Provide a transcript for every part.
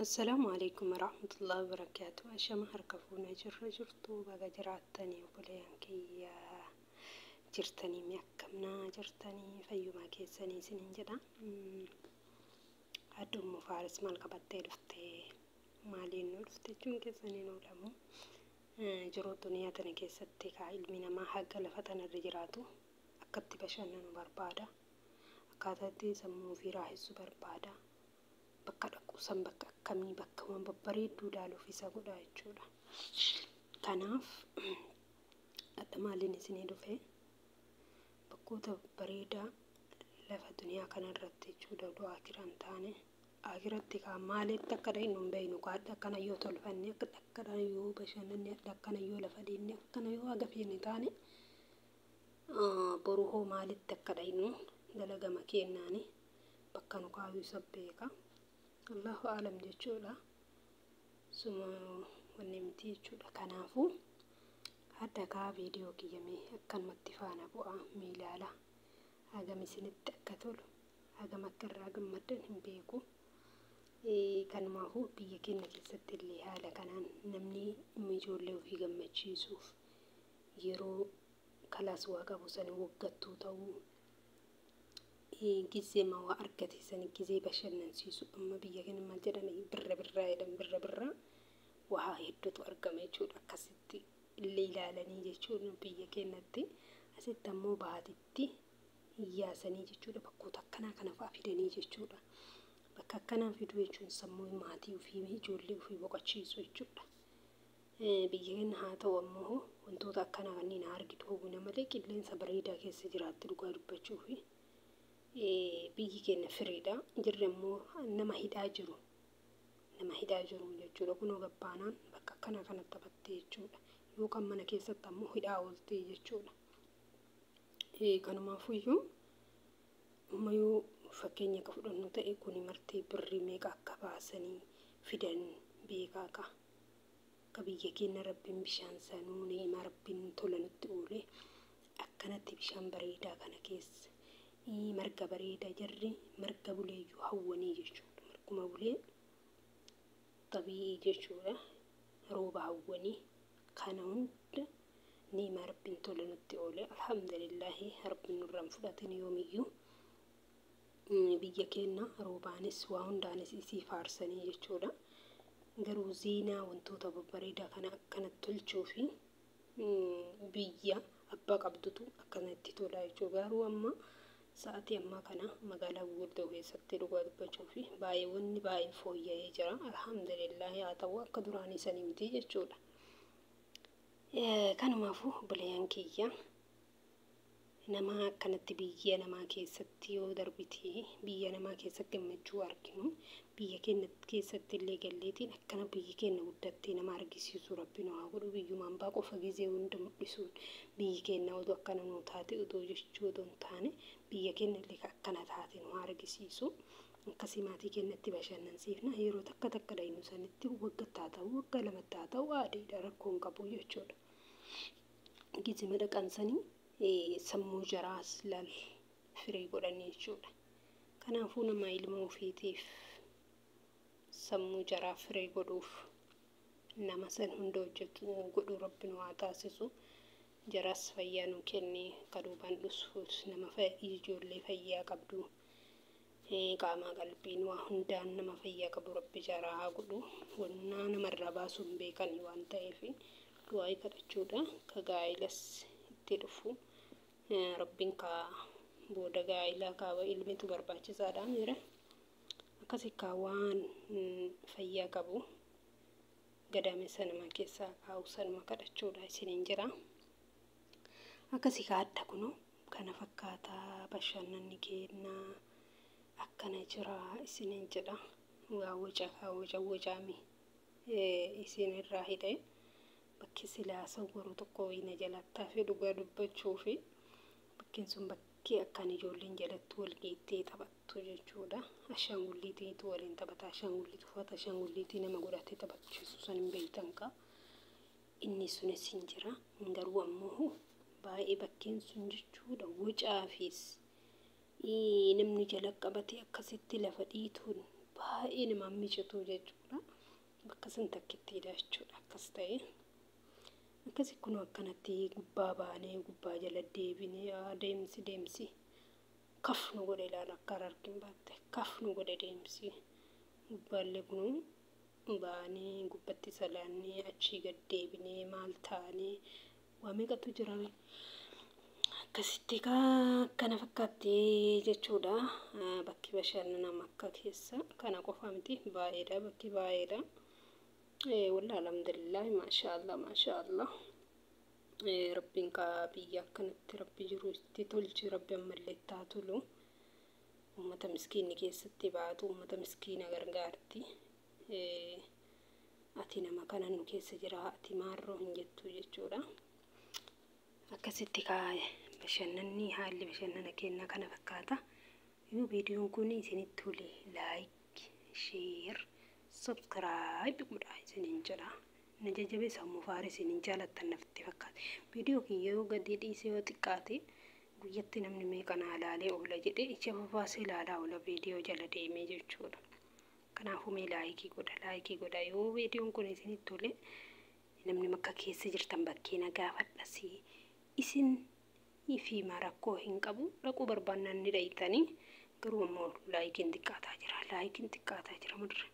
Assalaamu alaikum warahmatullahi wabarakaatu. Ashama harka fuunee jirra jirtu baga jiraattanii obboleeyyan kiyya jirtanii mi akkamnaa jirtanii fayyumaa keessanii isiniin jedha. Adda Ummu Faaris maal qabattee dhuftee maaliin nu dhufte jechuun keessaniin oolamu. Jiruu duniyaa tana keessatti kaa ilmi namaa haga lafa tanarra jiraatu akkatti bashannanu barbaada. Akkaataa itti sammuu ofii raahissu barbaada. Bakka dhaqu san bakka akkamii bakka waan babbareedduu ilaaluuf isa godha jechuudha. Kanaaf adda maaliin isinii dhufe bakkoota babbareedaa lafa duniyaa kanarratti jechuudha odoo akira hin taane akiratti kaa maalitti akka dhaqnu hin beeknu kaa adda akkana yoo tolfanne akkana yoo bashannanne adda akkana yoo lafa deemne akkana yoo haga feene taane boru hoo maalitti akka dhaqnu dalagama kennaani bakka nu kaayuu isa beeka. Allahu alam jechuudha. Suma wanni miti jechuudha. Kanaafuu hadda kaa viidiyoo kiyyamee akkanumatti faana bu'aa miilaala. Hagam isinitti akka tolu hagam akka irraa gammaddan hin beeku. Kanumaafuu biyya keenya keessatti illee haala kanaan namni ijoollee ofii gammachiisuuf yeroo kalaas waa qabu sana waggattuu ta'uu gizee waa argate sana gizee bashannansiisu amma biyya keenya maal jedhan birra birraa jedhan birra birraa waa hedduutu argama jechuudha akkasitti illee ilaalanii jechuudha biyya keenyatti asitti ammoo baatitti yaasanii jechuudha bakkoota akkanaa kana fa'aa fidanii jechuudha. Bakka akkanaa fiduu jechuun sammuu maatii ofii ijoollee ofii boqochiisu jechuudha. Biyya keenya haa ta'u ammoo wantoota akkanaa kanneen argitu hawwina malee qilleensa bareedaa keessa jiraatti dhugaa dubbachuu fi biyyi keenya firiidha. Jirri immoo nama hidhaa jiru. Nama hidhaa jiru jechuudha. Kunoo gabbaanaan bakka akkanaa kanatti taphattee jechuudha. Yookaan mana keessatti ammoo hidhaa ooltee jechuudha. Kanumaafuyyuu amma yoo fakkeenya akka fudhannu ta'e kuni martee birrii meeqa akka baasanii fidan beekaa ka. Akka biyya keenya rabbiin bishaan sanuu ni'ima rabbiin tola nutti oole akkanatti bishaan bareedaa kana keessa marga bareedaa jarri marga buleeyyuu hawwanii jechuudha. Marguma bulee xabi'ii jechuudha. Rooba hawwanii kana hunda ni'ima rabbiin tola nutti oole alhamdulillaahi rabbiin nurraa hin fudhatin yoomiyyuu biyya keenya roobaanis waa hundaanis isii faarsanii jechuudha. Garuu ziinaa wantoota babbareedaa kana akkanatti tolchuu fi biyya abbaa qabdutu akkanatti tola jechuudha. Garuu amma sa'aatii ammaa kana magaalaa gurguddoo keessatti dhugaa dubbachuu fi baay'ee wanni baay'ee fooyya'ee jira. Alhamdulillaahi haa ta'u akka duraanii sanii miti jechuudha. Kanumaafuu obboleeyyan kiyya nama akkanatti biyya namaa keessatti yoo darbite biyya namaa keessatti gammachuu arginu biyya keenya keessatti illee galleetiin akkana biyyi keenya guddattee nama argisiisu rabbi nu haa godhu biyyumaan baa qofa gizee hunda mul'isuun biyyi keenya oduu akkana nuu taate oduu jechuu oduu hin taane biyya keenya illee akkana taate nu haa argisiisu. Akkasii maatii keenyatti bashannansiifna yeroo takka takka dhayinu sanitti waggaa haa ta'u waggaa lamatti haa ta'u aadiidha rakkoo hin qabu jechuudha. Gizima dhaqan sanii sammuu jaraas laal firii godhanii jechuudha. Kanaafuu nama ilma ofiitiif sammuu jaraa firii godhuuf nama san hunda hojjetu godhuu rabbi nu haa taasisu. Jaraas fayyaa nu kennee akka duubaan dhufuus nama ijoollee fayyaa qabdu qaamaa qalbiin waa hundaan nama fayyaa qabu rabbi jaraa haa godhu. Wannaa namarraa baasuu hin beekan waan ta'eef du'aa kadhachuudha. Ka gaa'ilas itti dhufu rabbiin kaa booda gaa'ilaa kaaba ilmitu barbaachisaadha miira akkasi kaa waan fayyaa qabu gadaamessa nama keessaa kaa'u sanuma kadhachuudha isiniin jira. Akkasi kaa adda kunoo kana fakkaataa bashannanni kennaa akkana jira isiniin jedha. Waa waca kaa waca wacaami isinirraa hidhee bakki silaa sawwaru tokko wayina jalatti hafe dhugaa dubbachuu fi bakkeen sun bakkee akkaan ijoolleen jalatti wal geettee taphattu jechuudha. Ashaangulliitiitu waliin taphata. Ashaangulliit uffata ashaangulliitii nama godhatee taphachiisu san hin beektan kaa. Inni sunis hin jira. Garuu ammoo baay'ee bakkeen sun jechuudha wacaafis namni jala qabatee akkasitti lafa dhiituun Baay'ee nama mijatuu jechuudha. Bakka san takkittiidha jechuudha akkas ta'e. Akkasi kun akkanatti gubbaa baanee gubbaa jala deebinee deemsi deemsi kaf nu godhe ilaala akka harargin baatte kaf nu godhe deemsi. Gubbaallee kun baanee gubbatti salaannee achii gad deebinee maal taanee waa meeqatu jira. Akkasitti akkana fakkaatti jechuudha. Bakki bashannana Makka keessa kana qofa miti baay'eedha bakki baay'eedha. Wallah alhamdulillah maashaallah maashaallah. Rabbiin kaa biyya akkanatti rabbi jiru itti tolchi rabbi ammallee itti haa tolu. Uummata miskiinni keessatti baatu uummata miskiina gargaarti. Ati nama kana nu keessa jira ati maarroo hin jettu jechuudha. Akkasitti kaa bashannanni haalli bashannana keenyaa kana fakkaata. Yoo viidiyoon kun isinitti tole like, share, subscribe godhaa isiniin jedha. Na jajjabeessa ammoo faara isiniin jaalattan natti fakkaata. Viidiyoo kiyya yoo gadi dhiise yoo xiqqaate guyyatti namni meeqa naa ilaalee oola jedhee ija babaasee ilaalaa oola viidiyoo jala deemee jechuudha. Kanaafuu mee like godha like godha yoo viidiyoon kun isinitti tole namni Makka keessa jirtan bakkee na gaafadhasi isin fi rakkoo hin qabu dhaquu barbaannaan ni dhayitanii garuu ammoo likeiin xiqqaataa jira likeiin xiqqaataa jira mudra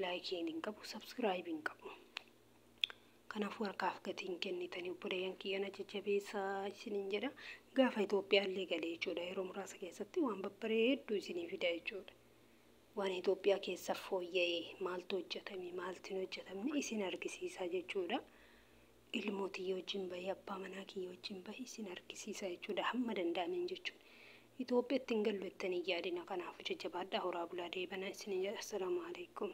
likeiin hin qabu subscribe hin qabu. Kanaafuu harkaaf gatiin kennitanii obboleeyyan kiyya na jajjabeessaa isiniin jedha. Gaafa Itoophiyaallee galee jechuudha yeroo muraasa keessatti waan babbareedduu isinii fida jechuudha. Waan Itoophiyaa keessa fooyya'ee maaltu hojjetame maaltu hin hojjetamne isin argisiisa jechuudha. Ilmoo tiyya wajjin bahee abbaa manaa kiyya wajjin bahee isin argisiisa jechuudha hamma danda'ameen jechuudha. Itoophiyaatti hin gallu jettanii yaadina kanaafuu jajjabaadhaa horaa bulaa deebanaa isiniin jedha. Assalaamu alaikum.